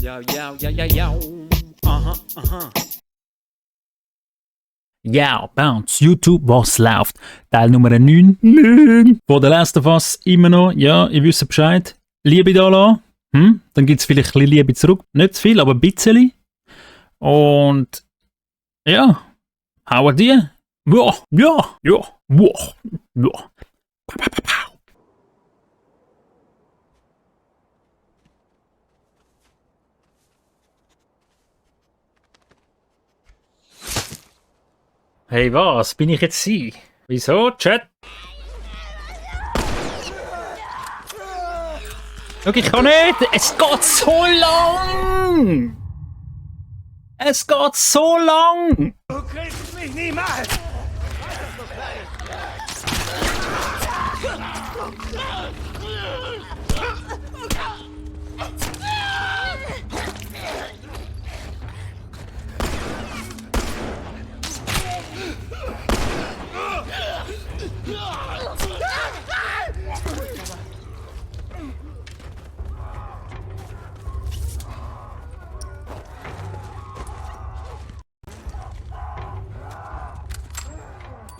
Ja, ja, ja, ja, ja. Aha, aha. Ja, bei uns YouTube, was läuft? Teil Nummer 9 von The Last of Us immer noch. Ja, ihr wisst Bescheid. Liebe da lassen. Dann gibt es vielleicht ein bisschen Liebe zurück. Nicht zu viel, aber ein bisschen. Und ja, hauen die. Ja, ja, ja, ja, ja. Hey, was? Bin ich jetzt sie? Wieso, Chat? Schau, ich kann nicht! Es geht so lang! Es geht so lang! Du kriegst mich niemals!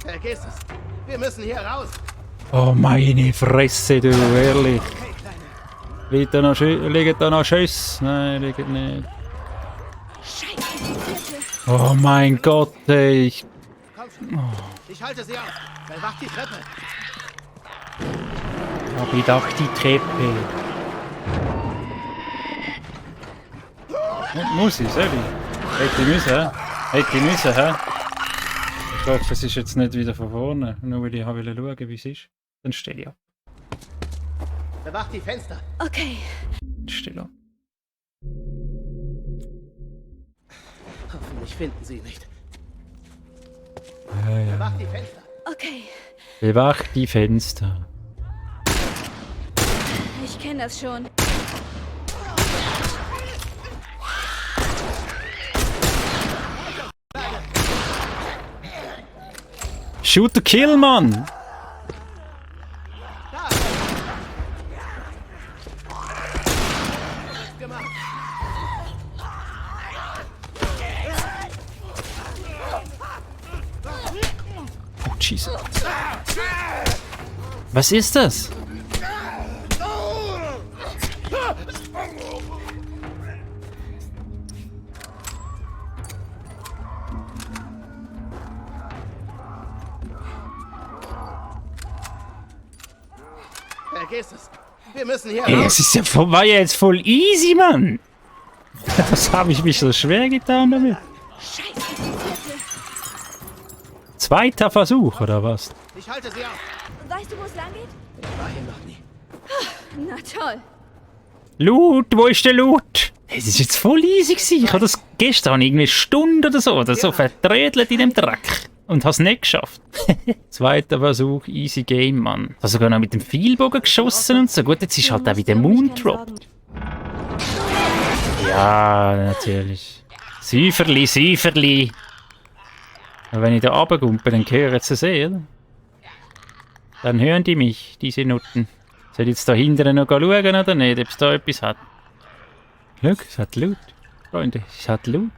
Vergiss es. Wir müssen hier raus. Oh meine Fresse, du, ehrlich. Liegt da noch Schuss? Nein, liegt nicht. Oh mein Gott, ey. Komm schon. Ich halte sie auf. Bewacht die Treppe. Hab ich gedacht, die Treppe. Muss ich, soll ich? Hätte ich müssen, hä? Ich hoffe, es ist jetzt nicht wieder von vorne, nur weil ich wollte schauen, wie es ist. Dann stell ich ab. Bewacht die Fenster. Okay. Stell ab. Hoffentlich finden sie nicht. Ja. Bewacht die Fenster. Okay. Bewacht die Fenster. Ich kenne das schon. Shoot to kill, Mann! Oh, Jesus. Was ist das? Vergiss es. Wir müssen hier Ey, raus. es ist ja vorbei jetzt voll easy, Mann! Was habe ich mich so schwer getan damit? Scheiße. Zweiter Versuch, oder was? Ich halte sie auf. Weißt du, wo es lang geht? Ich war hier noch nie. Na toll. Loot, wo ist der Loot? Es ist jetzt voll easy gewesen. Ich habe das gestern irgendwie eine Stunde oder so vertrödelt in dem Dreck. Und habe es nicht geschafft. Zweiter Versuch, easy game, Mann. Ich habe sogar noch mit dem Pfeilbogen geschossen und so. Gut, jetzt ist halt auch wieder Moondrop. Ja, natürlich. Säuferli. Und wenn ich da runtergumpe, dann hören sie sie, oder? Dann hören die mich, diese Nutten. Soll ich jetzt da hinten noch schauen oder nicht, ob es da etwas hat? Schau, es hat Loot. Freunde, es hat Loot.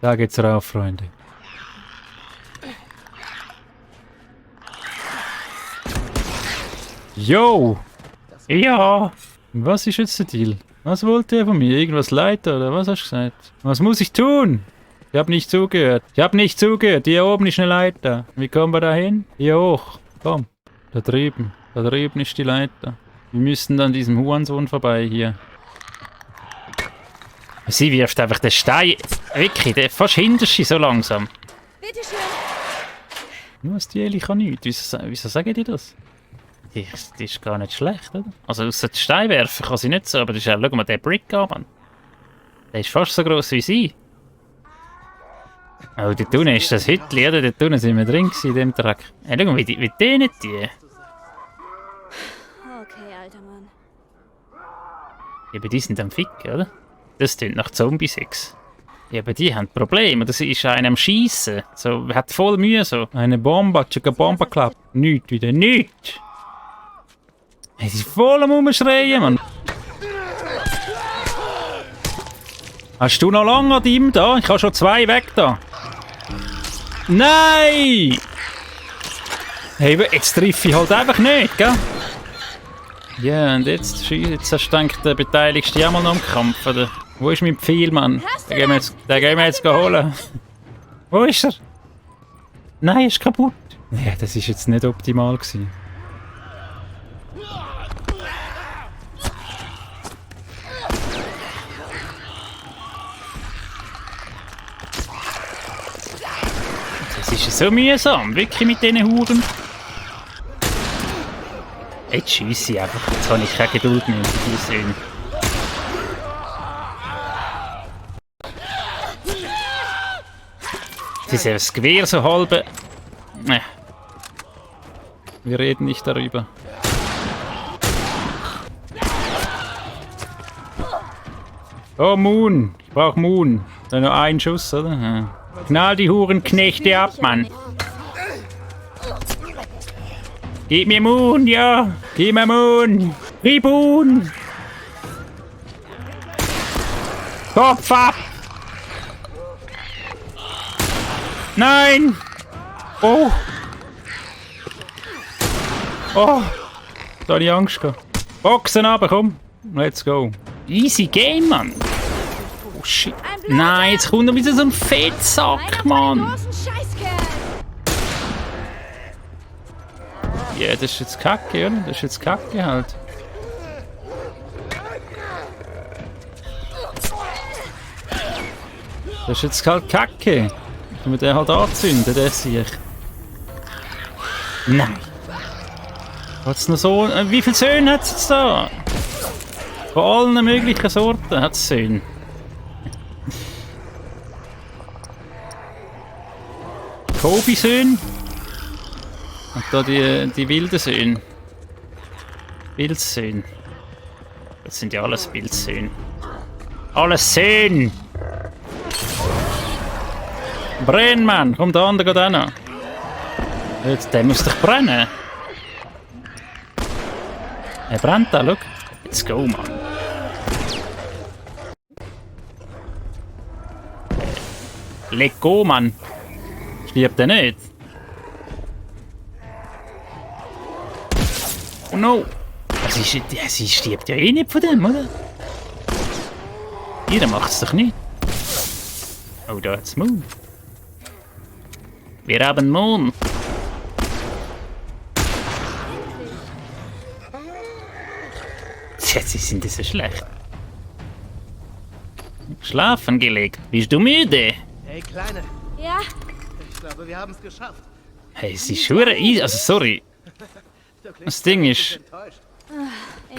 Da geht's rauf, Freunde. Yo! Ja! Was ist jetzt der Deal? Was wollt ihr von mir? Irgendwas leiten oder was hast du gesagt? Was muss ich tun? Ich hab nicht zugehört. Hier oben ist eine Leiter. Wie kommen wir da hin? Hier hoch. Komm. Da drüben ist die Leiter. Wir müssen dann diesem Hurensohn vorbei hier. Sie wirft einfach den Stein. Wirklich, der fast hinterste so langsam. Bitte schön. Was, die Eli kann nichts. Wieso sagen die das? Die ist gar nicht schlecht, oder? Also außer den Stein werfen kann sie nicht so, aber das ist ja, schau mal den Brick an, Mann. Der ist fast so gross wie sie. Oh, dort unten ist das Hütchen, oder? Dort unten sind wir drin in dem Dreck. Hey, schau mal, wie dehnen die. Okay, alter Mann. Eben, die sind am Ficken, oder? Das klingt nach Zombie-Sex. Ja, aber die haben Probleme. Das ist einer am Schiessen. So, hat voll Mühe so. Eine Bombe, Chica Bomba Club. Nichts wieder, nichts. Es ist voll am Umschreien, Mann. Hast du noch lange an ihm da? Ich habe schon 2 weg da. Nein! Hey, jetzt treffe ich halt einfach nicht, gell? Ja, und jetzt hast du gedacht, der Beteiligste ja mal noch am Kampf, oder? Wo ist mein Pfeil, Mann? Den gehen wir jetzt holen. Wo ist er? Nein, er ist kaputt. Ja, das war jetzt nicht optimal gewesen. Das ist so mühsam, wirklich mit diesen Huren. Jetzt schiesse ich einfach. Jetzt habe ich keine Geduld mehr für diese Söhne. Sie ist das Gewehr so halbe. Wir reden nicht darüber. Oh, Moon. Ich brauche Moon. Da nur einen Schuss, oder? Ja. Knall die Hurenknechte ab, Mann. Gib mir Moon, ja. Gib mir Moon. Reboon. Kopf ab. Nein. Oh. Oh. Da habe ich Angst gehabt. Boxen aber, komm. Let's go. Easy Game, Mann. Oh shit. Nein, jetzt kommt noch wieder so ein Fettsack, Mann. Ja, das ist jetzt Kacke, oder? Das ist jetzt Kacke halt. Das ist jetzt halt Kacke. Können wir den halt anzünden, den sehe ich. Nein. Hat's noch so. Wie viele Söhne hat es jetzt da? Von allen möglichen Sorten hat es Söhne. Kobe-Söhne. Und da die wilden Söhne. Bildsöhne. Das sind ja alles Bildsöhne. Alles Söhne! Brenn, Mann! Komm, der andere geht auch noch. Jetzt, der muss doch brennen. Er brennt da, schau. Let's go, Mann. Let go, Mann. Stirbt er nicht? Oh no! Sie stirbt ja eh nicht von dem, oder? Jeder macht's doch nicht. Oh, da hat's Moon. Wir haben Moon. Tja, sie sind so schlecht. Schlafen gelegt. Bist du müde? Hey, Kleine. Ja, Ich glaube, wir haben es geschafft. Hey, sie ist schwer easy. Also, sorry. Du klingst Das Ding richtig ist, enttäuscht.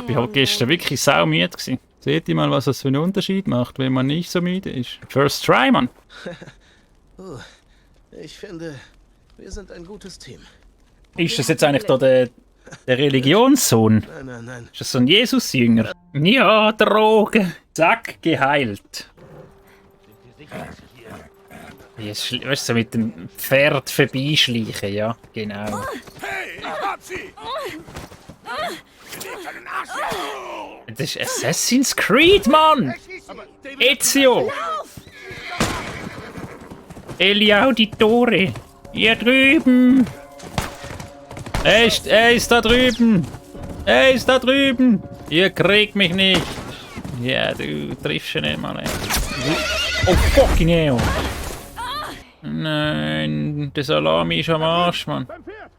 ich war gestern wirklich saumüde gewesen. Seht ihr mal, was das für einen Unterschied macht, wenn man nicht so müde ist? First try, Mann. Ich finde, wir sind ein gutes Team. Ist das jetzt eigentlich da der Religionssohn? Nein. Ist das so ein Jesus-Jünger? Ja, Drogen. Zack, geheilt. Weißt du, so mit dem Pferd vorbeischleichen, ja, genau. Hey, ich hab sie! Das ist Assassin's Creed, Mann! Ezio! El Auditore! Hier drüben! Er ist da drüben! Er ist da drüben! Ihr kriegt mich nicht! Ja, du triffst ihn nicht mal. Ey. Oh, fucking hell! Nein, der Salami ist am Arsch, Mann. Beim Pferd!